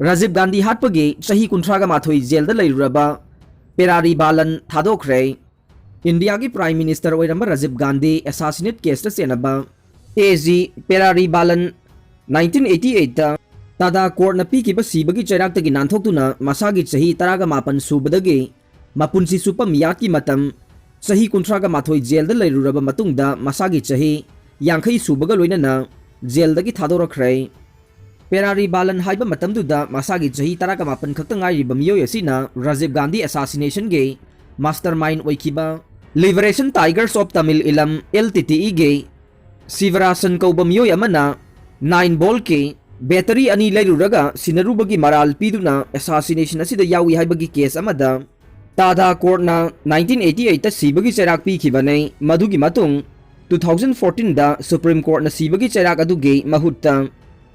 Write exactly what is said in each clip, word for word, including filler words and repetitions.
ꯔꯥꯖꯤꯕ ꯒꯥꯟꯙꯤ ꯍꯥꯠꯄꯒꯤ ꯆꯍꯤ ꯀꯨꯟꯊ꯭ꯔꯥꯒ ꯃꯥꯊꯣꯏ ꯖꯦꯜꯗ ꯂꯩꯔꯨꯔꯕ ꯄꯦꯔꯥꯔꯤ ꯕꯥꯂꯟ ꯊꯥꯗꯣꯛꯈ꯭ꯔꯦ꯫ ꯏꯟꯗꯤꯌꯥꯒꯤ Prime Minister ꯑꯣꯏꯔꯝꯕ ꯔꯥꯖꯤꯕ ꯒꯥꯟꯙꯤ assassinate caseꯇ ꯆꯦꯟꯅꯕ A G Perarivalan nineteen eighty eightꯇ ꯇꯥꯗꯥ courtꯅ ꯄꯤꯈꯤꯕ ꯁꯤꯕꯒꯤ ꯆꯩꯔꯥꯛꯇꯒꯤ ꯅꯥꯟꯊꯣꯛꯇꯨꯅ ꯃꯁꯥꯒꯤ ꯆꯍꯤ ꯇꯔꯥꯒ ꯃꯥꯄꯟ ꯁꯨꯕꯗꯒꯤ ꯃꯄꯨꯟꯁꯤ ꯆꯨꯞꯄ ꯃꯤꯌꯥꯠꯀꯤ ꯃꯇꯝ ꯆꯍꯤ ꯀꯨꯟꯊ꯭ꯔꯥꯒ ꯃꯥꯊꯣꯏ ꯖꯦꯜꯗ ꯂꯩꯔꯨꯔꯕ ꯃꯇꯨꯡꯗ ꯃꯁꯥꯒꯤ ꯆꯍꯤ ꯌꯥꯡꯈꯩ ꯁꯨꯕꯒ ꯂꯣꯏꯅꯅ ꯖꯦꯜꯗꯒꯤ ꯊꯥꯗꯣꯔꯛꯈ꯭ꯔꯦ꯫ ꯄꯦꯔꯥꯔꯤ ꯕꯥꯂꯟ ꯍꯥꯏꯕ ꯃꯇꯝꯗꯨꯗ ꯃꯁꯥꯒꯤ ꯆꯍꯤ ꯇꯔꯥꯒ ꯃꯥꯄꯟ ꯈꯛꯇ ꯉꯥꯏꯔꯤꯕ ꯃꯤꯑꯣꯏ ꯑꯁꯤꯅ ꯔꯥꯖꯤꯕ ꯒꯥꯟꯙꯤ assassinationꯒꯤ mastermind ꯑꯣꯏꯈꯤꯕ Liberation Tigers of Tamil Eelam, L T T Eꯒꯤ ꯁꯤꯕꯔꯥꯁꯟ ꯀꯧꯕ ꯃꯤꯑꯣꯏ ꯑꯃꯅ nine voltꯀꯤ battery ꯑꯅꯤ ꯂꯩꯔꯨꯔꯒ ꯁꯤꯟꯅꯔꯨꯕꯒꯤ ꯃꯔꯥꯜ ꯄꯤꯗꯨꯅ assassination ꯑꯁꯤꯗ ꯌꯥꯎꯏ ꯍꯥꯏꯕꯒꯤ case ꯑꯃꯗ ꯇꯥꯗꯥ courtꯅ nineteen eighty eightꯇ ꯁꯤꯕꯒꯤ ꯆꯩꯔꯥꯛ ꯄꯤꯈꯤꯕꯅꯤ꯫ ꯃꯗꯨꯒꯤ ꯃꯇꯨꯡ two thousand fourteenꯗ Supreme Courtꯅ ꯁꯤꯕꯒꯤ ꯆꯩꯔꯥꯛ ꯑꯗꯨꯒꯤ ꯃꯍꯨꯠꯇ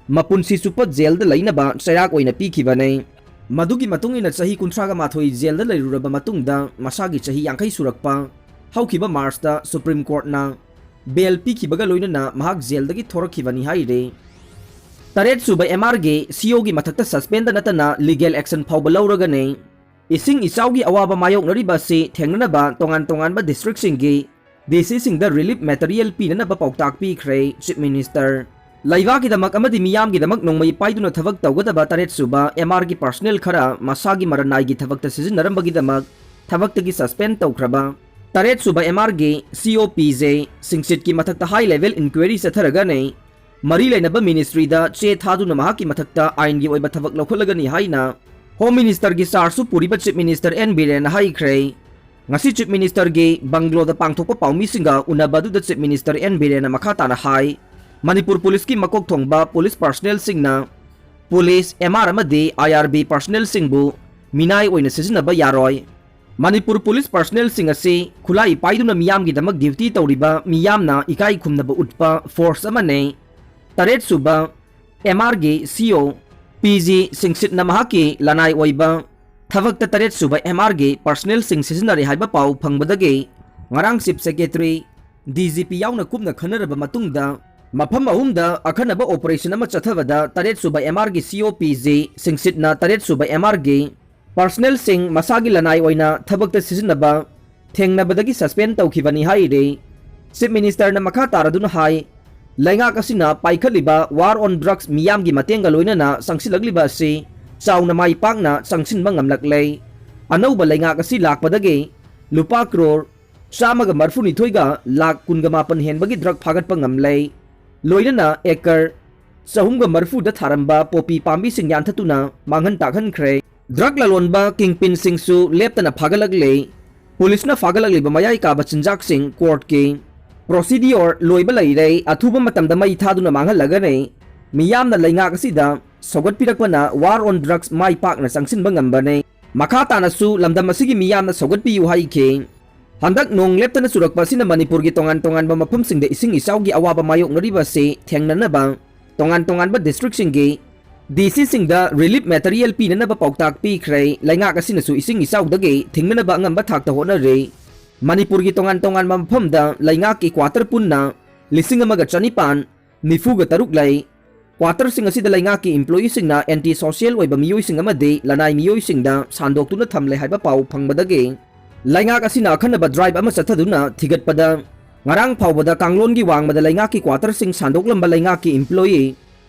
ꯃꯄꯨꯟꯁꯤ ꯆꯨꯞꯄ ꯖꯦꯜꯗ ꯂꯩꯅꯕ ꯆꯩꯔꯥꯛ ꯑꯣꯏꯅ ꯄꯤꯈꯤꯕꯅꯤ꯫ ꯃꯗꯨꯒꯤ ꯃꯇꯨꯡ ꯏꯟꯅ ꯆꯍꯤ ꯀꯨꯟꯊ꯭ꯔꯥꯒ ꯃꯥꯊꯣꯏ ꯖꯦꯜꯗ ꯂꯩꯔꯨꯔꯕ ꯃꯇꯨꯡꯗ ꯃꯁꯥꯒꯤ ꯆꯍꯤ ꯌꯥꯡꯈꯩ ꯁꯨꯔꯛꯄ ꯍꯧꯈꯤꯕ Marchꯇ Supreme Courtꯅ bail ꯄꯤꯈꯤꯕꯒ ꯂꯣꯏꯅꯅ ꯃꯍꯥꯛ ꯖꯦꯜꯗꯒꯤ ꯊꯣꯔꯛꯈꯤꯕꯅꯤ ꯍꯥꯏꯔꯤ꯫ ꯇꯔꯦꯠ ꯁꯨꯕ M Rꯒꯤ C Oꯒꯤ ꯃꯊꯛꯇ suspendꯗ ꯅꯠꯇꯅ legal action ꯐꯥꯎꯕ ꯂꯧꯔꯒꯅꯤ꯫ ꯏꯁꯤꯡ ꯏꯆꯥꯎꯒꯤ ꯑꯋꯥꯕ ꯃꯥꯌꯣꯛꯅꯔꯤꯕ ꯑꯁꯤ ꯊꯦꯡꯅꯅꯕ ꯇꯣꯉꯥꯟ ꯇꯣꯉꯥꯟꯕ districtꯁꯤꯡꯒꯤ D Cꯁꯤꯡꯗ relief material ꯄꯤꯅꯅꯕ ꯄꯥꯎꯇꯥꯛ ꯄꯤꯈ꯭ꯔꯦ Chief Minister꯫ ꯂꯩꯕꯥꯛꯀꯤꯗꯃꯛ ꯑꯃꯗꯤ ꯃꯤꯌꯥꯝꯒꯤꯗꯃꯛ ꯅꯣꯡꯃꯩ ꯄꯥꯏꯗꯨꯅ ꯊꯕꯛ ꯇꯧꯒꯗꯕ ꯇꯔꯦꯠ ꯁꯨꯕ M Rꯒꯤ personnel ꯈꯔ ꯃꯁꯥꯒꯤ ꯃꯔꯅꯥꯏꯒꯤ ꯊꯕꯛꯇ ꯁꯤꯖꯤꯟꯅꯔꯝꯕꯒꯤꯗꯃꯛ ꯊꯕꯛꯇꯒꯤ suspend ꯇꯧꯈ꯭ꯔꯕ ꯇꯔꯦꯠ ꯁꯨꯕ M Rꯒꯤ C O P J ꯁꯤꯡꯁꯤꯠꯀꯤ ꯃꯊꯛꯇ high level inquiry ꯆꯠꯊꯔꯒꯅꯤ꯫ ꯃꯔꯤ ꯂꯩꯅꯕ ministryꯗ ꯆꯦ ꯊꯥꯗꯨꯅ ꯃꯍꯥꯛꯀꯤ ꯃꯊꯛꯇ ꯑꯥꯏꯟꯒꯤ ꯑꯣꯏꯕ ꯊꯕꯛ ꯂꯧꯈꯠꯂꯒꯅꯤ ꯍꯥꯏꯅ Home Ministerꯒꯤ chargeꯁꯨ ꯄꯨꯔꯤꯕ Chief Minister N Birenꯅ ꯍꯥꯏꯈ꯭ꯔꯦ꯫ ꯉꯁꯤ Chief Ministerꯒꯤ bungalow ꯗ ꯄꯥꯡꯊꯣꯛꯄ ꯄꯥꯎꯃꯤꯁꯤꯡꯒ ꯎꯅꯕ ꯑꯗꯨꯗ Chief Minister N Birenꯅ ꯃꯈꯥ ꯇꯥꯅ ꯍꯥꯏ, ꯃꯅꯤꯄꯨꯔ policeꯀꯤ ꯃꯀꯣꯛ ꯊꯣꯡꯕ police personnelꯁꯤꯡꯅ police, M R ꯑꯃꯗꯤ I R B personnelꯁꯤꯡꯕꯨ ꯃꯤꯅꯥꯏ ꯑꯣꯏꯅ ꯁꯤꯖꯤꯟꯅꯕ ꯌꯥꯔꯣꯏ꯫ ꯃꯅꯤꯄꯨꯔ police personnelꯁꯤꯡ ꯑꯁꯤ ꯈꯨꯠꯂꯥꯏ ꯄꯥꯏꯗꯨꯅ ꯃꯤꯌꯥꯝꯒꯤꯗꯃꯛ duty ꯇꯧꯔꯤꯕ ꯃꯤꯌꯥꯝꯅ ꯏꯀꯥꯏ ꯈꯨꯝꯅꯕ ꯎꯠꯄ force ꯑꯃꯅꯤ꯫ ꯇꯔꯦꯠ ꯁꯨꯕ M Rꯒꯤ C O P G ꯁꯤꯡꯁꯤꯠꯅ ꯃꯍꯥꯛꯀꯤ ꯂꯅꯥꯏ ꯑꯣꯏꯕ ꯊꯕꯛꯇ ꯇꯔꯦꯠ ꯁꯨꯕ M Rꯒꯤ personnelꯁꯤꯡ ꯁꯤꯖꯤꯟꯅꯔꯦ ꯍꯥꯏꯕ ꯄꯥꯎ ꯐꯪꯕꯗꯒꯤ ꯉꯔꯥꯡ Chief Secretary, D G P ꯌꯥꯎꯅ ꯀꯨꯞꯅ ꯈꯟꯅꯔꯕ ꯃꯇꯨꯡꯗ ꯃꯐꯝ ꯑꯍꯨꯝꯗ ꯑꯈꯟꯅꯕ operation ꯑꯃ ꯆꯠꯊꯕꯗ ꯇꯔꯦꯠ ꯁꯨꯕ M R ꯒꯤ C O P G, ꯁꯤꯡꯁꯤꯠꯅ ꯇꯔꯦꯠ ꯁꯨꯕ M R ꯒꯤ personnel ꯁꯤꯡ ꯃꯁꯥꯒꯤ ꯂꯅꯥꯏ ꯑꯣꯏꯅ ꯊꯕꯛꯇ ꯁꯤꯖꯤꯟꯅꯕ ꯊꯦꯡꯅꯕꯗꯒꯤ suspend ꯇꯧꯈꯤꯕꯅꯤ ꯍꯥꯏꯔꯤ꯫ Chief Minister ꯅ ꯃꯈꯥ ꯇꯥꯔꯗꯨꯅ ꯍꯥꯏ, ꯂꯩꯉꯥꯛ ꯑꯁꯤꯅ ꯄꯥꯏꯈꯠꯂꯤꯕ war on drugs ꯃꯤꯌꯥꯝꯒꯤ ꯃꯇꯦꯡꯒ ꯂꯣꯏꯅꯅ ꯆꯪꯁꯤꯜꯂꯛꯂꯤꯕ ꯑꯁꯤ ꯆꯥꯎꯅ ꯃꯥꯏ ꯄꯥꯛꯅ ꯆꯪꯁꯤꯟꯕ ꯉꯝꯂꯛꯂꯦ꯫ ꯑꯅꯧꯕ ꯂꯩꯉꯥꯛ ꯑꯁꯤ ꯂꯥꯛꯄꯗꯒꯤ ꯂꯨꯄꯥ ꯀ꯭ꯔꯣꯔ ꯆꯥꯝꯃꯒ ꯃꯔꯐꯨꯅꯤꯊꯣꯏꯒ ꯂꯥꯈ ꯀꯨꯟꯒ ꯃꯥꯄꯟ ꯍꯦꯟꯕꯒꯤ drug ꯐꯥꯒꯠꯄ ꯉꯝꯂꯦ꯫ ꯂꯣꯏꯅꯅ acre ꯆꯍꯨꯝꯒ ꯃꯔꯐꯨꯗ ꯊꯥꯔꯝꯕ poppy ꯄꯥꯝꯕꯤꯁꯤꯡ ꯌꯥꯟꯊꯠꯇꯨꯅ ꯃꯥꯡꯍꯟ ꯇꯥꯛꯍꯟꯈ꯭ꯔꯦ꯫ Drug ꯂꯂꯣꯟꯕ kingpin ꯁꯤꯡꯁꯨ ꯂꯦꯞꯇꯅ ꯐꯥꯒꯠꯂꯛꯂꯦ꯫ Police ꯅ ꯐꯥꯒꯠꯂꯛꯂꯤꯕ ꯃꯌꯥꯏ ꯀꯥꯕ ꯆꯤꯟꯖꯥꯛꯁꯤꯡ court ꯀꯤ procedure ꯂꯣꯏꯕ ꯂꯩꯔꯦ, ꯑꯊꯨꯕ ꯃꯇꯝꯗ ꯃꯩ ꯊꯥꯗꯨꯅ ꯃꯥꯡꯍꯜꯂꯒꯅꯤ꯫ ꯃꯤꯌꯥꯝꯅ ꯂꯩꯉꯥꯛ ꯑꯁꯤꯗ ꯁꯧꯒꯠꯄꯤꯔꯛꯄꯅ war on drugs ꯃꯥꯏ ꯄꯥꯛꯅ ꯆꯪꯁꯤꯟꯕ ꯉꯝꯕꯅꯤ꯫ ꯃꯈꯥ ꯇꯥꯅꯁꯨ ꯂꯝꯗꯝ ꯑꯁꯤꯒꯤ ꯃꯤꯌꯥꯝꯅ ꯁꯧꯒꯠꯄꯤꯌꯨ ꯍꯥꯏꯈꯤ꯫ ꯍꯟꯗꯛ ꯅꯣꯡ ꯂꯦꯞꯇꯅ ꯆꯨꯔꯛꯄ ꯑꯁꯤꯅ ꯃꯅꯤꯄꯨꯔꯒꯤ ꯇꯣꯉꯥꯟ ꯇꯣꯉꯥꯟꯕ ꯃꯐꯝꯁꯤꯡꯗ ꯏꯁꯤꯡ ꯏꯆꯥꯎꯒꯤ ꯑꯋꯥꯕ ꯃꯥꯌꯣꯛꯅꯔꯤꯕ ꯑꯁꯤ ꯊꯦꯡꯅꯅꯕ ꯇꯣꯉꯥꯟ ꯇꯣꯉꯥꯟꯕ district ꯁꯤꯡꯒꯤ D C ꯁꯤꯡꯗ relief material ꯄꯤꯅꯅꯕ ꯄꯥꯎꯇꯥꯛ ꯄꯤꯈ꯭ꯔꯦ꯫ ꯂꯩꯉꯥꯛ ꯑꯁꯤꯅꯁꯨ ꯏꯁꯤꯡ ꯏꯆꯥꯎꯗꯒꯤ ꯊꯤꯡꯅꯅꯕ ꯑꯉꯝꯕ ꯊꯥꯛꯇ ꯍꯣꯠꯅꯔꯤ꯫ ꯃꯅꯤꯄꯨꯔꯒꯤ ꯇꯣꯉꯥꯟ ꯇꯣꯉꯥꯟꯕ ꯃꯐꯝꯗ ꯂꯩꯉꯥꯛꯀꯤ quarter ꯄꯨꯟꯅ ꯂꯤꯁꯤꯡ ꯑꯃꯒ ꯆꯅꯤꯄꯥꯟ ꯅꯤꯐꯨꯒ ꯇꯔꯨꯛ ꯂꯩ꯫ Quarter ꯁꯤꯡ ꯑꯁꯤꯗ ꯂꯩꯉꯥꯛꯀꯤ employee ꯁꯤꯡꯅ anti social ꯑꯣꯏꯕ ꯃꯤꯑꯣꯏꯁꯤꯡ ꯑꯃꯗꯤ ꯂꯅꯥꯏ ꯃꯤꯑꯣꯏꯁꯤꯡꯗ ꯁꯥꯟꯗꯣꯛꯇꯨꯅ ꯊꯝꯂꯦ ꯍꯥꯏꯕ ꯄꯥꯎ ꯐꯪꯕꯗꯒꯤ ꯂꯩꯉꯥꯛ ꯑꯁꯤꯅ ꯑꯈꯟꯅꯕ drive ꯑꯃ ꯆꯠꯊꯗꯨꯅ ꯊꯤꯒꯠꯄꯗ ꯉꯔꯥꯡ ꯐꯥꯎꯕꯗ ꯀꯥꯡꯂꯣꯟꯒꯤ ꯋꯥꯡꯃꯗ ꯂꯩꯉꯥꯛꯀꯤ quarter ꯁꯤꯡ ꯁꯥꯟꯗꯣꯛꯂꯝꯕ ꯂꯩꯉꯥꯛꯀꯤ employee,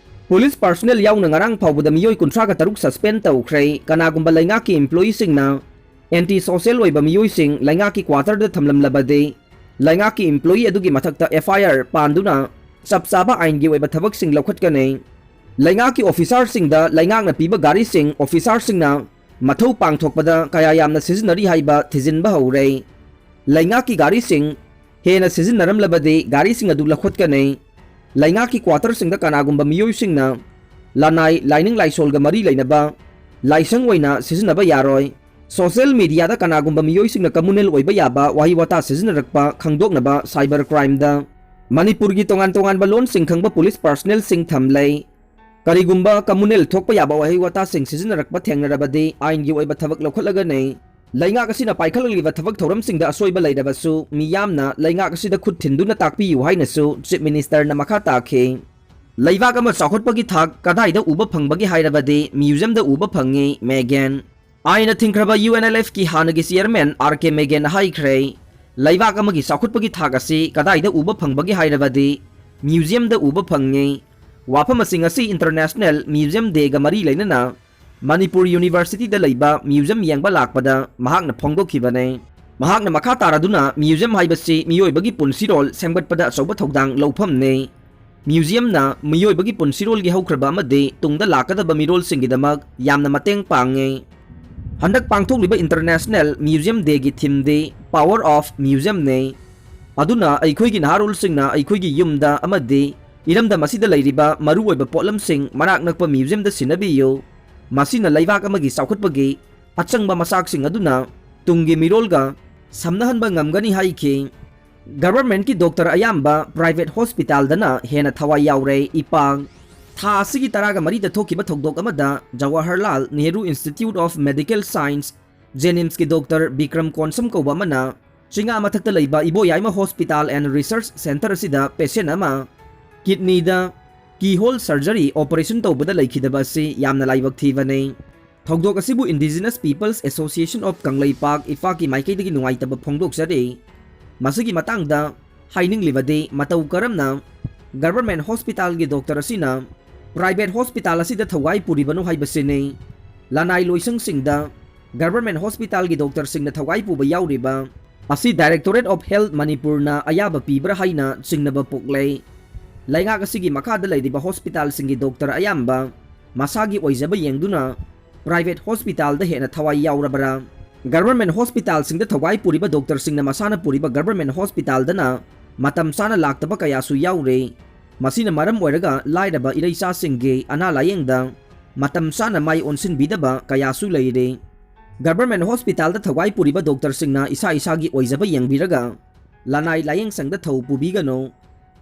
police personnel ꯌꯥꯎꯅ ꯉꯔꯥꯡ ꯐꯥꯎꯕꯗ ꯃꯤꯑꯣꯏ ꯀꯨꯟꯊ꯭ꯔꯥꯒ ꯇꯔꯨꯛ suspend ꯇꯧꯈ꯭ꯔꯦ꯫ ꯀꯅꯥꯒꯨꯝꯕ ꯂꯩꯉꯥꯛꯀꯤ employee ꯁꯤꯡꯅ anti social ꯑꯣꯏꯕ ꯃꯤꯑꯣꯏꯁꯤꯡ ꯂꯩꯉꯥꯛꯀꯤ quarter ꯗ ꯊꯝꯂꯝꯂꯕꯗꯤ ꯂꯩꯉꯥꯛꯀꯤ employee ꯑꯗꯨꯒꯤ ꯃꯊꯛꯇ F I R ꯄꯥꯟꯗꯨꯅ ꯆꯞ ꯆꯥꯕ ꯑꯥꯏꯟꯒꯤ ꯑꯣꯏꯕ ꯊꯕꯛꯁꯤꯡ ꯂꯧꯈꯠꯀꯅꯤ꯫ ꯂꯩꯉꯥꯛꯀꯤ officer ꯁꯤꯡꯗ ꯂꯩꯉꯥꯛꯅ ꯄꯤꯕ ꯒꯥꯔꯤꯁꯤꯡ officer ꯁꯤꯡꯅ ꯃꯊꯧ ꯄꯥꯡꯊꯣꯛꯄꯗ ꯀꯌꯥ ꯌꯥꯝꯅ ꯁꯤꯖꯤꯟꯅꯔꯤ ꯍꯥꯏꯕ ꯊꯤꯖꯤꯟꯕ ꯍꯧꯔꯦ꯫ ꯂꯩꯉꯥꯛꯀꯤ ꯒꯥꯔꯤꯁꯤꯡ ꯍꯦꯟꯅ ꯁꯤꯖꯤꯟꯅꯔꯝꯂꯕꯗꯤ ꯒꯥꯔꯤꯁꯤꯡ ꯑꯗꯨ ꯂꯧꯈꯠꯀꯅꯤ꯫ ꯂꯩꯉꯥꯛꯀꯤ quarter ꯁꯤꯡꯗ ꯀꯅꯥꯒꯨꯝꯕ ꯃꯤꯑꯣꯏꯁꯤꯡꯅ ꯂꯅꯥꯏ ꯂꯥꯏꯅꯤꯡ ꯂꯥꯏꯁꯣꯜꯒ ꯃꯔꯤ ꯂꯩꯅꯕ ꯂꯥꯏꯁꯪ ꯑꯣꯏꯅ ꯁꯤꯖꯤꯟꯅꯕ ꯌꯥꯔꯣꯏ꯫ Social media ꯗ ꯀꯅꯥꯒꯨꯝꯕ ꯃꯤꯑꯣꯏꯁꯤꯡꯅ communal ꯑꯣꯏꯕ ꯌꯥꯕ ꯋꯥꯍꯩ ꯋꯥꯇꯥ ꯁꯤꯖꯤꯟꯅꯔꯛꯄ ꯈꯪꯗꯣꯛꯅꯕ cyber crime ꯗ ꯃꯅꯤꯄꯨꯔꯒꯤ ꯇꯣꯉꯥꯟ ꯇꯣꯉꯥꯟꯕ ꯂꯣꯟꯁꯤꯡ ꯈꯪꯕ police personnel ꯁꯤꯡ ꯊꯝꯂꯦ꯫ ꯀꯔꯤꯒꯨꯝꯕ communal ꯊꯣꯛꯄ ꯌꯥꯕ ꯋꯥꯍꯩ ꯋꯥꯇꯥꯁꯤꯡ ꯁꯤꯖꯤꯟꯅꯔꯛꯄ ꯊꯦꯡꯅꯔꯕꯗꯤ ꯑꯥꯏꯟꯒꯤ ꯑꯣꯏꯕ ꯊꯕꯛ ꯂꯧꯈꯠꯂꯒꯅꯤ꯫ ꯂꯩꯉꯥꯛ ꯑꯁꯤꯅ ꯄꯥꯏꯈꯠꯂꯛꯂꯤꯕ ꯊꯕꯛ ꯊꯧꯔꯝꯁꯤꯡꯗ ꯑꯁꯣꯏꯕ ꯂꯩꯔꯕꯁꯨ ꯃꯤꯌꯥꯝꯅ ꯂꯩꯉꯥꯛ ꯑꯁꯤꯗ ꯈꯨꯠ ꯊꯤꯟꯗꯨꯅ ꯇꯥꯛꯄꯤꯌꯨ ꯍꯥꯏꯅꯁꯨ Chief Ministerꯅ ꯃꯈꯥ ꯇꯥꯈꯤ꯫ ꯂꯩꯕꯥꯛ ꯑꯃ ꯆꯥꯎꯈꯠꯄꯒꯤ ꯊꯥꯛ ꯀꯗꯥꯏꯗ ꯎꯕ ꯐꯪꯕꯒꯦ ꯍꯥꯏꯔꯕꯗꯤ museumꯗ ꯎꯕ ꯐꯪꯉꯤ, ꯃꯦꯒꯦꯟ꯫ ꯑꯥꯏꯟꯅ ꯊꯤꯡꯈ꯭ꯔꯕ UNLFꯀꯤ ꯍꯥꯟꯅꯒꯤ chairman R K Magenꯅ ꯍꯥꯏꯈ꯭ꯔꯦ, ꯂꯩꯕꯥꯛ ꯑꯃꯒꯤ ꯆꯥꯎꯈꯠꯄꯒꯤ ꯊꯥꯛ ꯑꯁꯤ ꯀꯗꯥꯏꯗ ꯎꯕ ꯐꯪꯕꯒꯦ ꯍꯥꯏꯔꯕꯗꯤ museumꯗ ꯎꯕ ꯐꯪꯉꯤ꯫ ꯋꯥꯐꯝ ꯑꯁꯤ ꯉꯁꯤ International Museum Dayꯒ ꯃꯔꯤ ꯂꯩꯅꯅ ꯃꯅꯤꯄꯨꯔ Universityꯗ ꯂꯩꯕ museum ꯌꯦꯡꯕ ꯂꯥꯛꯄꯗ ꯃꯍꯥꯛꯅ ꯐꯣꯡꯗꯣꯛꯈꯤꯕꯅꯤ꯫ ꯃꯍꯥꯛꯅ ꯃꯈꯥ ꯇꯥꯔꯗꯨꯅ museum ꯍꯥꯏꯕꯁꯤ ꯃꯤꯑꯣꯏꯕꯒꯤ ꯄꯨꯟꯁꯤꯔꯣꯜ ꯁꯦꯝꯒꯠꯄꯗ ꯑꯆꯧꯕ ꯊꯧꯗꯥꯡ ꯂꯧꯐꯝꯅꯤ꯫ Museumꯅ ꯃꯤꯑꯣꯏꯕꯒꯤ ꯄꯨꯟꯁꯤꯔꯣꯜꯒꯤ ꯍꯧꯈ꯭ꯔꯕ ꯑꯃꯗꯤ ꯇꯨꯡꯗ ꯂꯥꯛꯀꯗꯕ ꯃꯤꯔꯣꯜꯁꯤꯡꯒꯤꯗꯃꯛ ꯌꯥꯝꯅ ꯃꯇꯦꯡ ꯄꯥꯡꯉꯤ꯫ ꯍꯟꯗꯛ ꯄꯥꯡꯊꯣꯛꯂꯤꯕ International Museum Dayꯒꯤ themeꯗꯤ Power of Museumꯅꯤ꯫ ꯑꯗꯨꯅ ꯑꯩꯈꯣꯏꯒꯤ ꯅꯍꯥꯔꯣꯜꯁꯤꯡꯅ ꯑꯩꯈꯣꯏꯒꯤ ꯌꯨꯝꯗ ꯑꯃꯗꯤ ꯏꯔꯝꯗꯝ ꯑꯁꯤꯗ ꯂꯩꯔꯤꯕ ꯃꯔꯨꯑꯣꯏꯕ ꯄꯣꯠꯂꯝꯁꯤꯡ ꯃꯅꯥꯛ ꯅꯛꯄ museumꯗ ꯁꯤꯟꯅꯕꯤꯌꯨ꯫ ꯃꯁꯤꯅ ꯂꯩꯕꯥꯛ ꯑꯃꯒꯤ ꯆꯥꯎꯈꯠꯄꯒꯤ ꯑꯆꯪꯕ ꯃꯆꯥꯛꯁꯤꯡ ꯑꯗꯨꯅ ꯇꯨꯡꯒꯤ ꯃꯤꯔꯣꯜꯒ ꯁꯝꯅꯍꯟꯕ ꯉꯝꯒꯅꯤ ꯍꯥꯏꯈꯤ꯫ Governmentꯀꯤ doctor ꯑꯌꯥꯝꯕ private hospitalꯗꯅ ꯍꯦꯟꯅ ꯊꯋꯥꯏ ꯌꯥꯎꯔꯦ, ꯏꯄꯥꯛ꯫ ꯊꯥ ꯑꯁꯤꯒꯤ ꯇꯔꯥꯒ ꯃꯔꯤꯗ ꯊꯣꯛꯈꯤꯕ ꯊꯧꯗꯣꯛ ꯑꯃꯗ Jawaharlal Nehru Institute of Medical Science, JNIMSꯀꯤ doctor Bikram Konsam ꯀꯧꯕ ꯑꯃꯅ ꯆꯤꯡꯉꯥ ꯃꯊꯛꯇ ꯂꯩꯕ ꯏꯕꯣꯌꯥꯏꯃ Hospital and Research Centre ꯑꯁꯤꯗ patient ꯑꯃ kidneyꯗ keyhole surgery operation ꯇꯧꯕꯗ ꯂꯩꯈꯤꯗꯕ ꯑꯁꯤ ꯌꯥꯝꯅ ꯂꯥꯏꯕꯛ ꯊꯤꯕꯅꯤ꯫ ꯊꯧꯗꯣꯛ ꯑꯁꯤꯕꯨ Indigenous Peoples Association of Kangleipak, ꯏꯄꯥꯛꯀꯤ ꯃꯥꯏꯀꯩꯗꯒꯤ ꯅꯨꯡꯉꯥꯏꯇꯕ ꯐꯣꯡꯗꯣꯛꯆꯔꯤ꯫ ꯃꯁꯤꯒꯤ ꯃꯇꯥꯡꯗ ꯍꯥꯏꯅꯤꯡꯂꯤꯕꯗꯤ, ꯃꯇꯧ ꯀꯔꯝꯅ government hospitalꯒꯤ doctor ꯑꯁꯤꯅ private hospital ꯑꯁꯤꯗ ꯊꯧꯒꯥꯏ ꯄꯨꯔꯤꯕꯅꯣ ꯍꯥꯏꯕꯁꯤꯅꯤ꯫ ꯂꯅꯥꯏ ꯂꯣꯏꯁꯪꯁꯤꯡꯗ government hospitalꯒꯤ doctorꯁꯤꯡꯅ ꯊꯧꯒꯥꯏ ꯄꯨꯕ ꯌꯥꯎꯔꯤꯕ ꯑꯁꯤ Directorate of Health ꯃꯅꯤꯄꯨꯔꯅ ꯑꯌꯥꯕ ꯄꯤꯕ꯭ꯔꯥ ꯍꯥꯏꯅ ꯆꯤꯡꯅꯕ ꯄꯣꯛꯂꯦ꯫ ꯂꯩꯉꯥꯛ ꯑꯁꯤꯒꯤ ꯃꯈꯥꯗ ꯂꯩꯔꯤꯕ hospitalꯁꯤꯡꯒꯤ doctor ꯑꯌꯥꯝꯕ ꯃꯁꯥꯒꯤ ꯑꯣꯏꯖꯕ ꯌꯦꯡꯗꯨꯅ private hospitalꯗ ꯍꯦꯟꯅ ꯊꯋꯥꯏ ꯌꯥꯎꯔꯕ꯭ꯔꯥ? Government hospitalꯁꯤꯡꯗ ꯊꯧꯒꯥꯏ ꯄꯨꯔꯤꯕ doctorꯁꯤꯡꯅ ꯃꯁꯥꯅ ꯄꯨꯔꯤꯕ government hospitalꯗꯅ ꯃꯇꯝ ꯆꯥꯅ ꯂꯥꯛꯇꯕ ꯀꯌꯥꯁꯨ ꯌꯥꯎꯔꯦ꯫ ꯃꯁꯤꯅ ꯃꯔꯝ ꯑꯣꯏꯔꯒ ꯂꯥꯏꯔꯕ ꯏꯔꯩꯆꯥꯁꯤꯡꯒꯤ ꯑꯅꯥ ꯂꯥꯌꯦꯡꯗ ꯃꯇꯝ ꯆꯥꯅ ꯃꯥꯏ ꯑꯣꯟꯁꯤꯟꯕꯤꯗꯕ ꯀꯌꯥꯁꯨ ꯂꯩꯔꯦ꯫ Government hospitalꯗ ꯊꯧꯒꯥꯏ ꯄꯨꯔꯤꯕ doctorꯁꯤꯡꯅ ꯏꯁꯥ ꯏꯁꯥꯒꯤ ꯑꯣꯏꯖꯕ ꯌꯦꯡꯕꯤꯔꯒ ꯂꯅꯥꯏ ꯂꯥꯌꯦꯡꯁꯪꯗ ꯊꯧ ꯄꯨꯕꯤꯒꯅꯨ꯫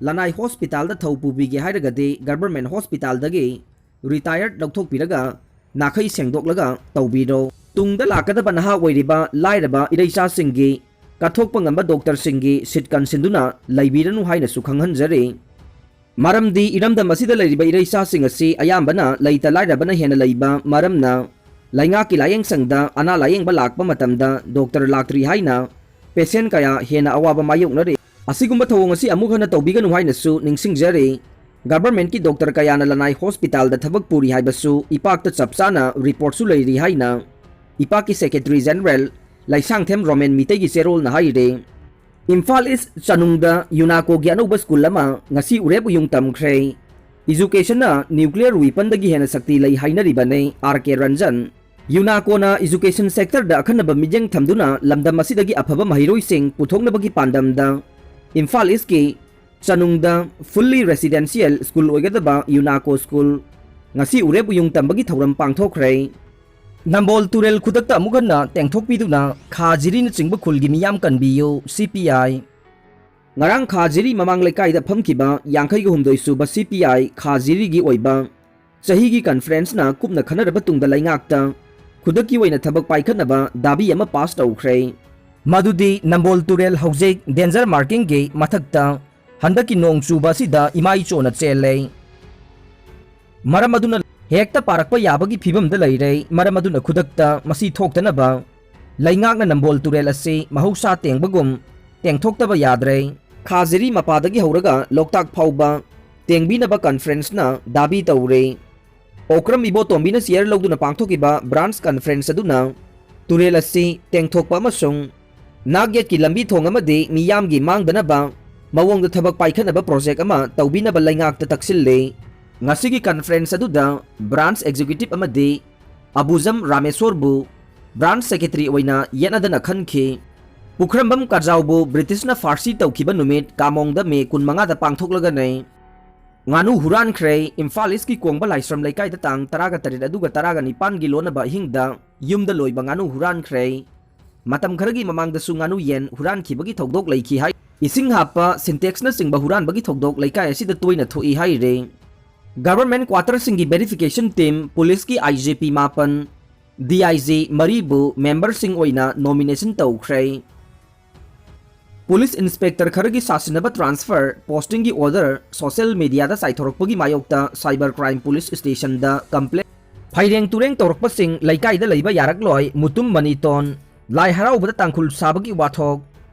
ꯂꯅꯥꯏ hospitalꯗ ꯊꯧ ꯄꯨꯕꯤꯒꯦ ꯍꯥꯏꯔꯒꯗꯤ government hospitalꯗꯒꯤ retire ꯂꯧꯊꯣꯛꯄꯤꯔꯒ ꯅꯥꯈꯩ ꯁꯦꯡꯗꯣꯛꯂꯒ ꯇꯧꯕꯤꯔꯣ꯫ ꯇꯨꯡꯗ ꯂꯥꯛꯀꯗꯕ ꯅꯍꯥ ꯑꯣꯏꯔꯤꯕ ꯂꯥꯏꯔꯕ ꯏꯔꯩꯆꯥꯁꯤꯡꯒꯤ ꯀꯠꯊꯣꯛꯄ ꯉꯝꯕ ꯗꯣꯛꯇꯔꯁꯤꯡꯒꯤ ꯁꯤꯠ ꯀꯟꯁꯤꯟꯗꯨꯅ ꯂꯩꯕꯤꯔꯅꯨ ꯍꯥꯏꯅꯁꯨ ꯈꯪꯍꯟꯖꯔꯤ꯫ ꯃꯔꯝꯗꯤ ꯏꯔꯝꯗꯝ ꯑꯁꯤꯗ ꯂꯩꯔꯤꯕ ꯏꯔꯩꯆꯥꯁꯤꯡ ꯑꯁꯤ ꯑꯌꯥꯝꯕꯅ ꯂꯩꯇ ꯂꯥꯏꯔꯕꯅ ꯍꯦꯟꯅ ꯂꯩꯕ ꯃꯔꯝꯅ ꯂꯩꯉꯥꯛꯀꯤ ꯂꯥꯌꯦꯡꯁꯪꯗ ꯑꯅꯥ ꯂꯥꯌꯦꯡꯕ ꯂꯥꯛꯄ ꯃꯇꯝꯗ ꯗꯣꯛꯇꯔ ꯂꯥꯛꯇ꯭ꯔꯤ ꯍꯥꯏꯅ ꯄꯦꯁꯦꯟ ꯀꯌꯥ ꯍꯦꯟꯅ ꯑꯋꯥꯕ ꯃꯥꯌꯣꯛꯅꯔꯤ꯫ ꯑꯁꯤꯒꯨꯝꯕ ꯊꯧꯑꯣꯡ ꯑꯁꯤ ꯑꯃꯨꯛ ꯍꯟꯅ ꯇꯧꯕꯤꯒꯅꯨ ꯍꯥꯏꯅꯁꯨ ꯅꯤꯡꯁꯤꯡꯖꯔꯤ꯫ ꯒꯚꯔꯟꯃꯦꯟꯠꯀꯤ ꯗꯣꯛꯇꯔ ꯀꯌꯥꯅ ꯂꯅꯥꯏ ꯍꯣꯁꯄꯤꯇꯥꯜꯗ ꯊꯕꯛ ꯄꯨꯔꯤ ꯍꯥꯏꯕꯁꯨ ꯏꯄꯥꯛꯇ ꯆꯞ ꯆꯥꯅ ꯔꯤꯄꯣꯔꯠꯁꯨ ꯂꯩꯔꯤ ꯍꯥꯏꯅ ꯏꯄꯥꯛꯀꯤ ꯁꯦꯀ꯭ꯔꯦꯇꯔꯤ ꯖꯦꯅꯔꯦꯜ ꯂꯩꯁꯥꯡꯊꯦꯝ ꯔꯣꯃꯦꯟ ꯃꯤꯇꯩꯒꯤ ꯆꯦꯔꯣꯜꯅ ꯍꯥꯏꯔꯤ꯫ ꯏꯝꯐꯥꯜ ꯏꯁ ꯆꯅꯨꯡꯗ ꯌꯨꯅꯥꯀꯣꯒꯤ ꯑꯅꯧꯕ ꯁ꯭ꯀꯨꯜ ꯑꯃ ꯉꯁꯤ ꯎꯔꯦꯞ ꯎꯌꯨꯡ ꯇꯝꯈ꯭ꯔꯦ꯫ ꯏꯖꯨꯀꯦꯁꯟꯅ ꯅ꯭ꯌꯨꯀ꯭ꯂꯤꯌꯔ ꯋꯤꯄꯟꯗꯒꯤ ꯍꯦꯟꯅ ꯁꯛꯇꯤ ꯂꯩ ꯍꯥꯏꯅꯔꯤꯕꯅꯤ ꯑꯥꯔ ꯀꯦ ꯔꯟꯖꯟ꯫ ꯌꯨꯅꯥꯀꯣꯅ ꯏꯖꯨꯀꯦꯁꯟ ꯁꯦꯛꯇꯔꯗ ꯑꯈꯟꯅꯕ ꯃꯤꯠꯌꯦꯡ ꯊꯝꯗꯨꯅ ꯂꯝꯗꯝ ꯑꯁꯤꯗꯒꯤ ꯑꯐꯕ ꯃꯍꯩꯔꯣꯏꯁꯤꯡ ꯄꯨꯊꯣꯛꯅꯕꯒꯤ ꯄꯥꯟꯗꯝꯗ ꯏꯝꯐꯥꯜ ꯏꯁꯀꯤ ꯆꯅꯨꯡꯗ ꯐꯨꯜꯂꯤ ꯔꯦꯁꯤꯗꯦꯟꯁꯤꯌꯦꯜ ꯁ꯭ꯀꯨꯜ ꯑꯣꯏꯒꯗꯕ ꯌꯨꯅꯥꯀꯣ ꯁ꯭ꯀꯨꯜ ꯉꯁꯤ ꯎꯔꯦꯞ ꯎꯌꯨꯡ ꯇꯝꯕꯒꯤ ꯊꯧꯔꯝ ꯄꯥꯡꯊꯣꯛꯈ꯭ꯔꯦ꯫ ꯅꯝꯕꯣꯜ ꯇꯨꯔꯦꯜ ꯈꯨꯗꯛꯇ ꯑꯃꯨꯛ ꯍꯟꯅ ꯇꯦꯡꯊꯣꯛꯄꯤꯗꯨꯅ ꯈꯥ ꯖꯤꯔꯤꯅꯆꯤꯡꯕ ꯈꯨꯜꯒꯤ ꯃꯤꯌꯥꯝ ꯀꯟꯕꯤꯌꯨ, ꯁꯤ ꯄꯤ ꯑꯥꯏ꯫ ꯉꯔꯥꯡ ꯈꯥ ꯖꯤꯔꯤ ꯃꯃꯥꯡ ꯂꯩꯀꯥꯏꯗ ꯐꯝꯈꯤꯕ ꯌꯥꯡꯈꯩꯒ ꯍꯨꯝꯗꯣꯏ ꯁꯨꯕ ꯁꯤ ꯄꯤ ꯑꯥꯏ ꯈꯥ ꯖꯤꯔꯤꯒꯤ ꯑꯣꯏꯕ ꯆꯍꯤꯒꯤ ꯀꯟꯐꯔꯦꯟꯁꯅ ꯀꯨꯞꯅ ꯈꯟꯅꯔꯕ ꯇꯨꯡꯗ ꯂꯩꯉꯥꯛꯇ ꯈꯨꯗꯛꯀꯤ ꯑꯣꯏꯅ ꯊꯕꯛ ꯄꯥꯏꯈꯠꯅꯕ ꯗꯥꯕꯤ ꯑꯃ ꯄꯥꯁ ꯇꯧꯈ꯭ꯔꯦ꯫ ꯃꯗꯨꯗꯤ ꯅꯝꯕꯣꯜ ꯇꯨꯔꯦꯜ ꯍꯧꯖꯤꯛ ꯗꯦꯟꯖꯔ ꯃꯥꯔꯀꯤꯡꯒꯤ ꯃꯊꯛꯇ ꯍꯟꯗꯛꯀꯤ ꯅꯣꯡ ꯆꯨꯕ ꯑꯁꯤꯗ ꯏꯃꯥꯏ ꯆꯣꯟꯅ ꯆꯦꯜꯂꯦ꯫ ꯃꯔꯝ ꯑꯗꯨꯅ ꯍꯦꯛꯇ ꯄꯥꯔꯛꯄ ꯌꯥꯕꯒꯤ ꯐꯤꯕꯝꯗ ꯂꯩꯔꯦ꯫ ꯃꯔꯝ ꯑꯗꯨꯅ ꯈꯨꯗꯛꯇ ꯃꯁꯤ ꯊꯣꯛꯇꯅꯕ ꯂꯩꯉꯥꯛꯅ ꯅꯝꯕꯣꯜ ꯇꯨꯔꯦꯜ ꯑꯁꯤ ꯃꯍꯧꯁꯥ ꯇꯦꯡꯕꯒꯨꯝ ꯇꯦꯡꯊꯣꯛꯇꯕ ꯌꯥꯗ꯭ꯔꯦ꯫ ꯈꯥ ꯖꯤꯔꯤ ꯃꯄꯥꯗꯒꯤ ꯍꯧꯔꯒ ꯂꯣꯛꯇꯥꯛ ꯐꯥꯎꯕ ꯇꯦꯡꯕꯤꯅꯕ ꯀꯟꯐꯔꯦꯟꯁꯅ ꯗꯥꯕꯤ ꯇꯧꯔꯦ꯫ ꯑꯣꯀ꯭ꯔꯝ ꯏꯕꯣꯇꯣꯝꯕꯤꯅ ꯆꯤꯌꯔ ꯂꯧꯗꯨꯅ ꯄꯥꯡꯊꯣꯛꯈꯤꯕ ꯕ꯭ꯔꯥꯟꯁ ꯀꯟꯐꯔꯦꯟꯁ ꯑꯗꯨꯅ ꯇꯨꯔꯦꯜ ꯑꯁꯤ ꯇꯦꯡꯊꯣꯛꯄ ꯑꯃꯁꯨꯡ ꯅꯥꯛ ꯌꯦꯠꯀꯤ ꯂꯝꯕꯤ ꯊꯣꯡ ꯑꯃꯗꯤ ꯃꯤꯌꯥꯝꯒꯤ ꯃꯥꯡꯗꯅꯕ ꯃꯑꯣꯡꯗ ꯊꯕꯛ ꯄꯥꯏꯈꯠꯅꯕ ꯄ꯭ꯔꯣꯖꯦꯛ ꯑꯃ ꯇꯧꯕꯤꯅꯕ ꯂꯩꯉꯥꯛꯇ ꯇꯛꯁꯤꯜꯂꯤ꯫ ꯉꯁꯤꯒꯤ ꯀꯟꯐꯔꯦꯟꯁ ꯑꯗꯨꯗ ꯕ꯭ꯔꯥꯟꯁ ꯑꯦꯛꯖꯤꯀ꯭ꯌꯨꯇꯤꯚ ꯑꯃꯗꯤ ꯑꯕꯨꯖꯝ ꯔꯥꯃꯦꯁꯣꯔꯕꯨ ꯕ꯭ꯔꯥꯟꯁ ꯁꯦꯀ꯭ꯔꯦꯇꯔꯤ ꯑꯣꯏꯅ ꯌꯦꯠꯅꯗꯅ ꯈꯟꯈꯤ꯫ ꯄꯨꯈ꯭ꯔꯝꯕꯝ ꯀꯔꯖꯥꯎꯕꯨ ꯕ꯭ꯔꯤꯇꯤꯁꯅ ꯐꯥꯔꯁꯤ ꯇꯧꯈꯤꯕ ꯅꯨꯃꯤꯠ ꯀꯥꯃꯣꯡꯗ ꯃꯦ ꯀꯨꯟꯃꯉꯥꯗ ꯄꯥꯡꯊꯣꯛꯂꯒꯅꯤ꯫ ꯉꯥꯅꯨ ꯍꯨꯔꯥꯟꯈ꯭ꯔꯦ꯫ ꯏꯝꯐꯥꯜ ꯏꯁꯀꯤ ꯀꯣꯡꯕ ꯂꯥꯏꯁ꯭ꯔꯝ ꯂꯩꯀꯥꯏꯗ ꯇꯥꯡ ꯇꯔꯥꯒ ꯇꯔꯦꯠ ꯑꯗꯨꯒ ꯇꯔꯥꯒ ꯅꯤꯄꯥꯟꯒꯤ ꯂꯣꯟꯅꯕ ꯑꯍꯤꯡꯗ ꯌꯨꯝꯗ ꯂꯣꯏꯕ ꯉꯥꯅꯨ ꯍꯨꯔꯥꯟꯈ꯭ꯔꯦ꯫ ꯃꯇꯝ ꯈꯔꯒꯤ ꯃꯃꯥꯡꯗꯁꯨ ꯉꯥꯅꯨ ꯌꯦꯟ ꯍꯨꯔꯥꯟꯈꯤꯕꯒꯤ ꯊꯧꯗꯣꯛ ꯂꯩꯈꯤ ꯍꯥꯏ꯫ ꯏꯁꯤꯡ ꯍꯥꯞꯄ ꯁꯤꯟꯇꯦꯛꯁꯅꯆꯤꯡꯕ ꯍꯨꯔꯥꯟꯕꯒꯤ ꯊꯧꯗꯣꯛ ꯂꯩꯀꯥꯏ ꯑꯁꯤꯗ ꯇꯣꯏꯅ ꯊꯣꯛꯏ ꯍꯥꯏꯔꯦ꯫ ꯒꯚꯔꯟꯃꯦꯟꯠ ꯀ꯭ꯋꯥꯇꯔꯁꯤꯡꯒꯤ ꯚꯦꯔꯤꯐꯤꯀꯦꯁꯟ ꯇꯤꯝ, ꯄꯨꯂꯤꯁꯀꯤ ꯑꯥꯏ ꯖꯤ ꯄꯤ ꯃꯥꯄꯟ, DIG ꯃꯔꯤꯕꯨ memberꯁꯤꯡ ꯑꯣꯏꯅ nomination ꯇꯧꯈ꯭ꯔꯦ꯫ Police inspector ꯈꯔꯒꯤ ꯁꯥꯁꯤꯟꯅꯕ transfer postingꯒꯤ order social mediaꯗ ꯆꯥꯏꯊꯣꯔꯛꯄꯒꯤ ꯃꯥꯌꯣꯛꯇ cyber crime police stationꯗ complaint꯫ ꯐꯩꯔꯦꯡ ꯇꯨꯔꯦꯡ ꯇꯧꯔꯛꯄꯁꯤꯡ ꯂꯩꯀꯥꯏꯗ ꯂꯩꯕ ꯌꯥꯔꯛꯂꯣꯏ, ꯃꯨꯇꯨꯝ ꯃꯅꯤꯇꯣꯟ꯫ ꯂꯥꯏ ꯍꯔꯥꯎꯕꯗ ꯇꯥꯡꯈꯨꯜ ꯁꯥꯕꯒꯤ ꯋꯥꯊꯣꯛ꯫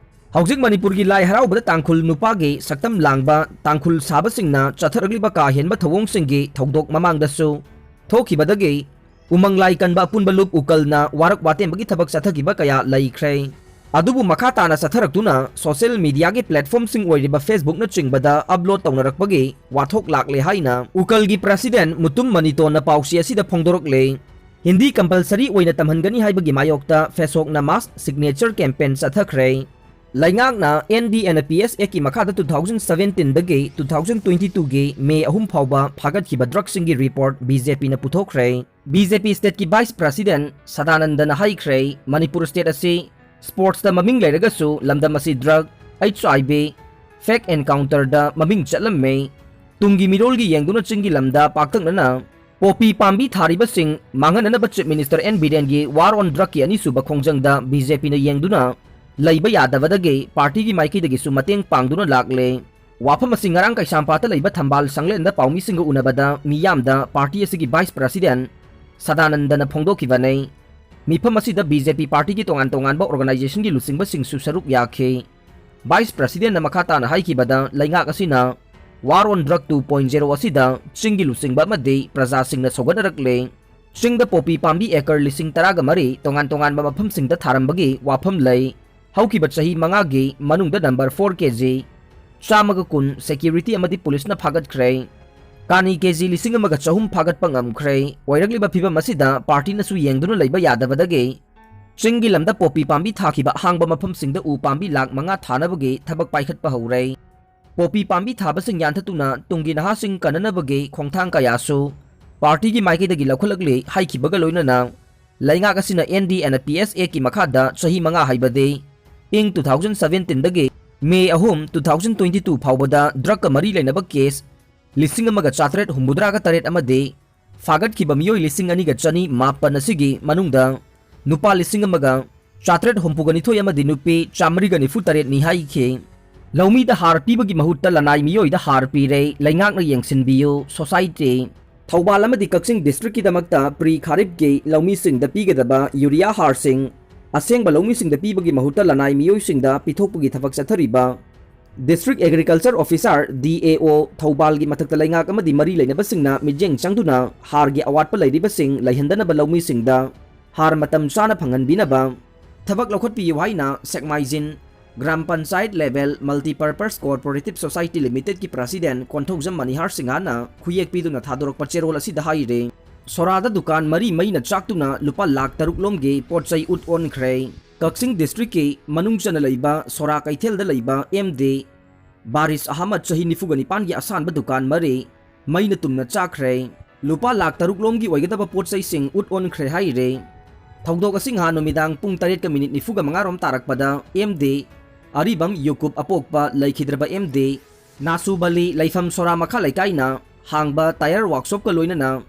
ꯍꯧꯖꯤꯛ ꯃꯅꯤꯄꯨꯔꯒꯤ ꯂꯥꯏ ꯍꯔꯥꯎꯕꯗ ꯇꯥꯡꯈꯨꯜ ꯅꯨꯄꯥꯒꯤ ꯁꯛꯇꯝ ꯂꯥꯡꯕ ꯇꯥꯡꯈꯨꯜ ꯁꯥꯕꯁꯤꯡꯅ ꯆꯠꯊꯔꯛꯂꯤꯕ ꯀꯥ ꯍꯦꯟꯕ ꯊꯧꯑꯣꯡꯁꯤꯡꯒꯤ ꯊꯧꯗꯣꯛ ꯃꯃꯥꯡꯗꯁꯨ ꯊꯣꯛꯈꯤꯕꯗꯒꯤ ꯎꯃꯪ ꯂꯥꯏ ꯀꯟꯕ ꯑꯄꯨꯟꯕ ꯂꯨꯞ ꯎꯀꯜꯅ ꯋꯥꯔꯛ ꯋꯥꯇꯦꯝꯕꯒꯤ ꯊꯕꯛ ꯆꯠꯊꯈꯤꯕ ꯀꯌꯥ ꯂꯩꯈ꯭ꯔꯦ꯫ ꯑꯗꯨꯕꯨ ꯃꯈꯥ ꯇꯥꯅ ꯆꯠꯊꯔꯛꯇꯨꯅ social mediaꯒꯤ platformꯁꯤꯡ ꯑꯣꯏꯔꯤꯕ Facebookꯅꯆꯤꯡꯕꯗ upload ꯇꯧꯅꯔꯛꯄꯒꯤ ꯋꯥꯊꯣꯛ ꯂꯥꯛꯂꯦ ꯍꯥꯏꯅ ꯎꯀꯜꯒꯤ president ꯃꯨꯇꯨꯝ ꯃꯅꯤꯇꯣꯟꯅ ꯄꯥꯎꯆꯦ ꯑꯁꯤꯗ ꯐꯣꯡꯗꯣꯔꯛꯂꯦ꯫ ꯍꯤꯟꯗꯤ compulsory ꯑꯣꯏꯅ ꯇꯝꯍꯟꯒꯅꯤ ꯍꯥꯏꯕꯒꯤ ꯃꯥꯌꯣꯛꯇ ꯐꯦꯁꯣꯛꯅ mass signature campaign ꯆꯠꯊꯈ꯭ꯔꯦ꯫ ꯂꯩꯉꯥꯛꯅ NDNPS Actꯀꯤ ꯃꯈꯥꯗ two thousand seventeenꯗꯒꯤ two thousand twenty twoꯒꯤ May ꯑꯍꯨꯝ ꯐꯥꯎꯕ ꯐꯥꯒꯠꯈꯤꯕ drugꯁꯤꯡꯒꯤ report BJPꯅ ꯄꯨꯊꯣꯛꯈ꯭ꯔꯦ꯫ BJP stateꯀꯤ vice president ꯁꯗꯥꯅꯟꯗꯅ ꯍꯥꯏꯈ꯭ꯔꯦ, ꯃꯅꯤꯄꯨꯔ state ꯑꯁꯤ sportsꯇ ꯃꯃꯤꯡ ꯂꯩꯔꯒꯁꯨ ꯂꯝꯗꯝ ꯑꯁꯤ drug, HIV, fake encounterꯗ ꯃꯃꯤꯡ ꯆꯠꯂꯝꯃꯦ꯫ ꯇꯨꯡꯒꯤ ꯃꯤꯔꯣꯜꯒꯤ ꯌꯦꯡꯗꯨꯅ ꯆꯤꯡꯒꯤ ꯂꯝꯗ ꯄꯥꯛꯇꯛꯅꯅ ꯄꯣꯄꯤ ꯄꯥꯝꯕꯤ ꯊꯥꯔꯤꯕꯁꯤꯡ ꯃꯥꯡꯍꯟꯅꯅꯕ Chief Minister ꯑꯦꯟ ꯕꯤꯔꯦꯟꯒꯤ war on drugꯀꯤ ꯑꯅꯤꯁꯨꯕ ꯈꯣꯡꯖꯪꯗ BJPꯅ ꯌꯦꯡꯗꯨꯅ ꯂꯩꯕ ꯌꯥꯗꯕꯗꯒꯤ partyꯒꯤ ꯃꯥꯏꯀꯩꯗꯒꯤꯁꯨ ꯃꯇꯦꯡ ꯄꯥꯡꯗꯨꯅ ꯂꯥꯛꯂꯦ꯫ ꯋꯥꯐꯝ ꯑꯁꯤ ꯉꯔꯥꯡ ꯀꯩꯁꯥꯝꯄꯥꯠꯇ ꯂꯩꯕ ꯊꯝꯕꯥꯜ ꯁꯪꯂꯦꯟꯗ ꯄꯥꯎꯃꯤꯁꯤꯡꯒ ꯎꯅꯕꯗ ꯃꯤꯌꯥꯝꯗ party ꯑꯁꯤꯒꯤ vice president ꯁꯗꯥꯅꯟꯗꯅ ꯐꯣꯡꯗꯣꯛꯈꯤꯕꯅꯤ꯫ ꯃꯤꯐꯝ ꯑꯁꯤꯗ BJP partyꯒꯤ ꯇꯣꯉꯥꯟ ꯇꯣꯉꯥꯟꯕ organizationꯒꯤ ꯂꯨꯆꯤꯡꯕꯁꯤꯡꯁꯨ ꯁꯔꯨꯛ ꯌꯥꯈꯤ꯫ Vice presidentꯅ ꯃꯈꯥ ꯇꯥꯅ ꯍꯥꯏꯈꯤꯕꯗ, ꯂꯩꯉꯥꯛ ꯑꯁꯤꯅ war on drug two point zero ꯑꯁꯤꯗ ꯆꯤꯡꯒꯤ ꯂꯨꯆꯤꯡꯕ ꯑꯃꯗꯤ ꯄ꯭ꯔꯖꯥꯁꯤꯡꯅ ꯁꯧꯒꯠꯅꯔꯛꯂꯦ꯫ ꯆꯤꯡꯗ ꯄꯣꯄꯤ ꯄꯥꯝꯕꯤ acre ꯂꯤꯁꯤꯡ ꯇꯔꯥꯒ ꯃꯔꯤ ꯇꯣꯉꯥꯟ ꯇꯣꯉꯥꯟꯕ ꯃꯐꯝꯁꯤꯡꯗ ꯊꯥꯔꯝꯕꯒꯤ ꯋꯥꯐꯝ ꯂꯩ꯫ ꯍꯧꯈꯤꯕ ꯆꯍꯤ ꯃꯉꯥꯒꯤ ꯃꯅꯨꯡꯗ number four KG ꯆꯥꯝꯃꯒ ꯀꯨꯟ security ꯑꯃꯗꯤ policeꯅ ꯐꯥꯒꯠꯈ꯭ꯔꯦ꯫ ꯀꯥꯅꯤ KG ꯂꯤꯁꯤꯡ ꯑꯃꯒ ꯆꯍꯨꯝ ꯐꯥꯒꯠꯄ ꯉꯝꯈ꯭ꯔꯦ꯫ ꯑꯣꯏꯔꯛꯂꯤꯕ ꯐꯤꯕꯝ ꯑꯁꯤꯗ partyꯅꯁꯨ ꯌꯦꯡꯗꯨꯅ ꯂꯩꯕ ꯌꯥꯗꯕꯗꯒꯤ ꯆꯤꯡꯒꯤ ꯂꯝꯗ ꯄꯣꯄꯤ ꯄꯥꯝꯕꯤ ꯊꯥꯈꯤꯕ ꯑꯍꯥꯡꯕ ꯃꯐꯝꯁꯤꯡꯗ ꯎ ꯄꯥꯝꯕꯤ ꯂꯥꯈ ꯃꯉꯥ ꯊꯥꯅꯕꯒꯤ ꯊꯕꯛ ꯄꯥꯏꯈꯠꯄ ꯍꯧꯔꯦ꯫ ꯄꯣꯄꯤ ꯄꯥꯝꯕꯤ ꯊꯥꯕꯁꯤꯡ ꯌꯥꯟꯊꯠꯇꯨꯅ ꯇꯨꯡꯒꯤ ꯅꯍꯥꯁꯤꯡ ꯀꯟꯅꯅꯕꯒꯤ ꯈꯣꯡꯊꯥꯡ ꯀꯌꯥꯁꯨ partyꯒꯤ ꯃꯥꯏꯀꯩꯗꯒꯤ ꯂꯧꯈꯠꯂꯛꯂꯤ ꯍꯥꯏꯈꯤꯕꯒ ꯂꯣꯏꯅꯅ ꯂꯩꯉꯥꯛ ꯑꯁꯤꯅ NDNPS Actꯀꯤ ꯃꯈꯥꯗ ꯆꯍꯤ ꯃꯉꯥ ꯍꯥꯏꯕꯗꯤ ꯏꯪ two thousand seventeenꯗꯒꯤ May ꯑꯍꯨꯝ, two thousand twenty two ꯐꯥꯎꯕꯗ drugꯀ ꯃꯔꯤ ꯂꯩꯅꯕ case ꯂꯤꯁꯤꯡ ꯑꯃꯒ ꯆꯥꯇ꯭ꯔꯦꯠ ꯍꯨꯝꯐꯨꯇꯔꯥꯒ ꯇꯔꯦꯠ ꯑꯃꯗꯤ ꯐꯥꯒꯠꯈꯤꯕ ꯃꯤꯑꯣꯏ ꯂꯤꯁꯤꯡ ꯑꯅꯤꯒ ꯆꯅꯤ ꯃꯥꯄꯟ ꯑꯁꯤꯒꯤ ꯃꯅꯨꯡꯗ ꯅꯨꯄꯥ ꯂꯤꯁꯤꯡ ꯑꯃꯒ ꯆꯥꯇ꯭ꯔꯦꯠ ꯍꯨꯝꯐꯨꯒ ꯅꯤꯊꯣꯏ ꯑꯃꯗꯤ ꯅꯨꯄꯤ ꯆꯥꯃꯔꯤꯒ ꯅꯤꯐꯨ ꯇꯔꯦꯠꯅꯤ ꯍꯥꯏꯈꯤ꯫ ꯂꯧꯃꯤꯗ ꯍꯥꯔ ꯄꯤꯕꯒꯤ ꯃꯍꯨꯠꯇ ꯂꯅꯥꯏ ꯃꯤꯑꯣꯏꯗ ꯍꯥꯔ ꯄꯤꯔꯦ, ꯂꯩꯉꯥꯛꯅ ꯌꯦꯡꯁꯤꯟꯕꯤꯌꯨ, ꯁꯣꯁꯥꯏꯇꯤ꯫ ꯊꯧꯕꯥꯜ ꯑꯃꯗꯤ ꯀꯛꯆꯤꯡ ꯗꯤꯁꯇ꯭ꯔꯤꯛꯀꯤꯗꯃꯛꯇ ꯄ꯭ꯔꯤ ꯈꯥꯔꯤꯞꯀꯤ ꯂꯧꯃꯤꯁꯤꯡꯗ ꯄꯤꯒꯗꯕ ꯌꯨꯔꯤꯌꯥ ꯍꯥꯔꯁꯤꯡ ꯑꯁꯦꯡꯕ ꯂꯧꯃꯤꯁꯤꯡꯗ ꯄꯤꯕꯒꯤ ꯃꯍꯨꯠꯇ ꯂꯅꯥꯏ ꯃꯤꯑꯣꯏꯁꯤꯡꯗ ꯄꯤꯊꯣꯛꯄꯒꯤ ꯊꯕꯛ ꯆꯠꯊꯔꯤꯕ District Agriculture Officer, D A O, ꯊꯧꯕꯥꯜꯒꯤ ꯃꯊꯛꯇ ꯂꯩꯉꯥꯛ ꯑꯃꯗꯤ ꯃꯔꯤ ꯂꯩꯅꯕꯁꯤꯡꯅ ꯃꯤꯠꯌꯦꯡ ꯆꯪꯗꯨꯅ ꯍꯥꯔꯒꯤ ꯑꯋꯥꯠꯄ ꯂꯩꯔꯤꯕꯁꯤꯡ ꯂꯩꯍꯟꯗꯅꯕ ꯂꯧꯃꯤꯁꯤꯡꯗ ꯍꯥꯔ ꯃꯇꯝ ꯆꯥꯅ ꯐꯪꯍꯟꯕꯤꯅꯕ ꯊꯕꯛ ꯂꯧꯈꯠꯄꯤꯌꯨ ꯍꯥꯏꯅ ꯁꯦꯛꯃꯥꯏꯖꯤꯟ Gram Panchayat Level Multipurpose Cooperative Society Limitedꯀꯤ President Konthoujam ꯃꯅꯤꯍꯥꯔ ꯁꯤꯡꯍꯅ ꯈꯨꯌꯦꯛ ꯄꯤꯗꯨꯅ ꯊꯥꯗꯣꯔꯛꯄ ꯆꯦꯔꯣꯜ ꯑꯁꯤꯗ ꯍꯥꯏꯔꯤ꯫ ꯁꯣꯔꯥꯗ ꯗꯨꯀꯥꯟ ꯃꯔꯤ ꯃꯩꯅ ꯆꯥꯛꯇꯨꯅ ꯂꯨꯄꯥ ꯂꯥꯈ ꯇꯔꯨꯛ ꯂꯣꯝꯒꯤ ꯄꯣꯠ ꯆꯩ ꯎꯠ ꯑꯣꯟꯈ꯭ꯔꯦ꯫ ꯀꯛꯆꯤꯡ ꯗꯤꯁꯇ꯭ꯔꯤꯛꯀꯤ ꯃꯅꯨꯡ ꯆꯟꯅ ꯂꯩꯕ ꯁꯣꯔꯥ ꯀꯩꯊꯦꯜꯗ ꯂꯩꯕ ꯑꯦꯝ ꯗꯤ ꯕꯥꯔꯤꯁ ꯑꯍꯃꯗ, ꯆꯍꯤ ꯅꯤꯐꯨꯒ ꯅꯤꯄꯥꯟꯒꯤ ꯑꯁꯥꯟꯕ ꯗꯨꯀꯥꯟ ꯃꯔꯤ ꯃꯩꯅ ꯇꯨꯝꯅ ꯆꯥꯛꯈ꯭ꯔꯦ꯫ ꯂꯨꯄꯥ ꯂꯥꯈ ꯇꯔꯨꯛ ꯂꯣꯝꯒꯤ ꯑꯣꯏꯒꯗꯕ ꯄꯣꯠ ꯆꯩꯁꯤꯡ ꯎꯠ ꯑꯣꯟꯈ꯭ꯔꯦ ꯍꯥꯏꯔꯦ꯫ ꯊꯧꯗꯣꯛ ꯑꯁꯤ ꯉꯍꯥꯟ ꯅꯨꯃꯤꯗꯥꯡ ꯄꯨꯡ ꯇꯔꯦꯠꯀ ꯃꯤꯅꯤꯠ ꯅꯤꯐꯨꯒ ꯃꯉꯥ ꯔꯣꯝ ꯇꯥꯔꯛꯄꯗ ꯑꯦꯝ ꯗꯤ ꯑꯔꯤꯕꯝ ꯌꯨꯀꯨꯞ ꯑꯄꯣꯛꯄ ꯂꯩꯈꯤꯗ꯭ꯔꯕ ꯑꯦꯝ ꯗꯤ ꯅꯥꯁꯨꯕꯂꯤ ꯂꯩꯐꯝ ꯁꯣꯔꯥ ꯃꯈꯥ ꯂꯩꯀꯥꯏꯅ ꯍꯥꯡꯕ ꯇꯥꯌꯔ ꯋꯥꯛꯁꯣꯞꯀ ꯂꯣꯏꯅꯅ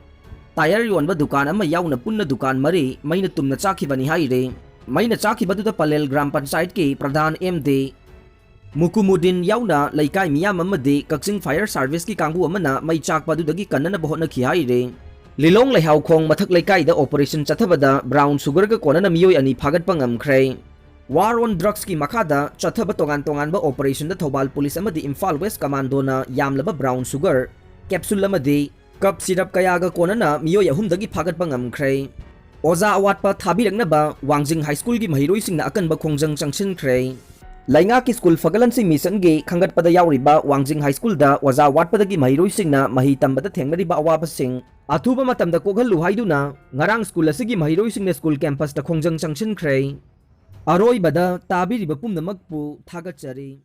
ꯇꯥꯌꯔ ꯌꯣꯟꯕ ꯗꯨꯀꯥꯟ ꯑꯃ ꯌꯥꯎꯅ ꯄꯨꯟꯅ ꯗꯨꯀꯥꯟ ꯃꯔꯤ ꯃꯩꯅ ꯇꯨꯝꯅ ꯆꯥꯛꯈꯤꯕꯅꯤ ꯍꯥꯏꯔꯦ꯫ ꯃꯩꯅ ꯆꯥꯛꯈꯤꯕꯗꯨꯗ ꯄꯂꯦꯜ ꯒ꯭ꯔꯥꯝ ꯄꯟꯆꯥꯌꯠꯀꯤ ꯄ꯭ꯔꯙꯥꯟ ꯑꯦꯝ ꯗꯤ ꯃꯨꯀꯨꯃꯨꯗꯤꯟ ꯌꯥꯎꯅ ꯂꯩꯀꯥꯏ ꯃꯤꯌꯥꯝ ꯑꯃꯗꯤ ꯀꯛꯆꯤꯡ Fire Serviceꯀꯤ ꯀꯥꯡꯕꯨ ꯑꯃꯅ ꯃꯩ ꯆꯥꯛꯄ ꯑꯗꯨꯗꯒꯤ ꯀꯟꯅꯅꯕ ꯍꯣꯠꯅꯈꯤ ꯍꯥꯏꯔꯦ꯫ ꯂꯤꯂꯣꯡ ꯂꯩꯍꯥꯎꯈꯣꯡ ꯃꯊꯛ ꯂꯩꯀꯥꯏꯗ operation ꯆꯠꯊꯕꯗ brown sugarꯒ ꯀꯣꯟꯅꯅ ꯃꯤꯑꯣꯏ ꯑꯅꯤ ꯐꯥꯒꯠꯄ ꯉꯝꯈ꯭ꯔꯦ꯫ War on Drugsꯀꯤ ꯃꯈꯥꯗ ꯆꯠꯊꯕ ꯇꯣꯉꯥꯟ ꯇꯣꯉꯥꯟꯕ operationꯗ ꯊꯧꯕꯥꯜ ꯄꯨꯂꯤꯁ ꯑꯃꯗꯤ ꯏꯝꯐꯥꯜ West Commandoꯅ ꯌꯥꯝꯂꯕ brown sugar capsule ꯑꯃꯗꯤ cup syrup ꯀꯌꯥꯒ ꯀꯣꯟꯅꯅ ꯃꯤꯑꯣꯏ ꯑꯍꯨꯝꯗꯒꯤ ꯐꯥꯒꯠꯄ ꯉꯝꯈ꯭ꯔꯦ꯫ ꯑꯣꯖꯥ ꯑꯋꯥꯠꯄ ꯊꯥꯕꯤꯔꯛꯅꯕ ꯋꯥꯡꯖꯤꯡ High Schoolꯒꯤ ꯃꯍꯩꯔꯣꯏꯁꯤꯡꯅ ꯑꯀꯟꯕ ꯈꯣꯡꯖꯪ ꯆꯪꯁꯤꯟꯈ꯭ꯔꯦ꯫ ꯂꯩꯉꯥꯛꯀꯤ ꯁ꯭ꯀꯨꯜ ꯐꯒꯠꯍꯟꯁꯤ ꯃꯤꯁꯟꯒꯤ ꯈꯟꯒꯠꯄꯗ ꯌꯥꯎꯔꯤꯕ ꯋꯥꯡꯖꯤꯡ High Schoolꯗ ꯑꯣꯖꯥ ꯋꯥꯠꯄꯗꯒꯤ ꯃꯍꯩꯔꯣꯏꯁꯤꯡꯅ ꯃꯍꯩ ꯇꯝꯕꯗ ꯊꯦꯡꯅꯔꯤꯕ ꯑꯋꯥꯕꯁꯤꯡ ꯑꯊꯨꯕ ꯃꯇꯝꯗ ꯀꯣꯛꯍꯜꯂꯨ ꯍꯥꯏꯗꯨꯅ ꯉꯔꯥꯡ ꯁ꯭ꯀꯨꯜ ꯑꯁꯤꯒꯤ ꯃꯍꯩꯔꯣꯏꯁꯤꯡꯅ ꯁ꯭ꯀꯨꯜ campusꯇ ꯈꯣꯡꯖꯪ ꯆꯪꯁꯤꯟꯈ꯭ꯔꯦ꯫ ꯑꯔꯣꯏꯕꯗ ꯇꯥꯕꯤꯔꯤꯕ ꯄꯨꯝꯅꯃꯛꯄꯨ ꯊꯥꯒꯠꯆꯔꯤ꯫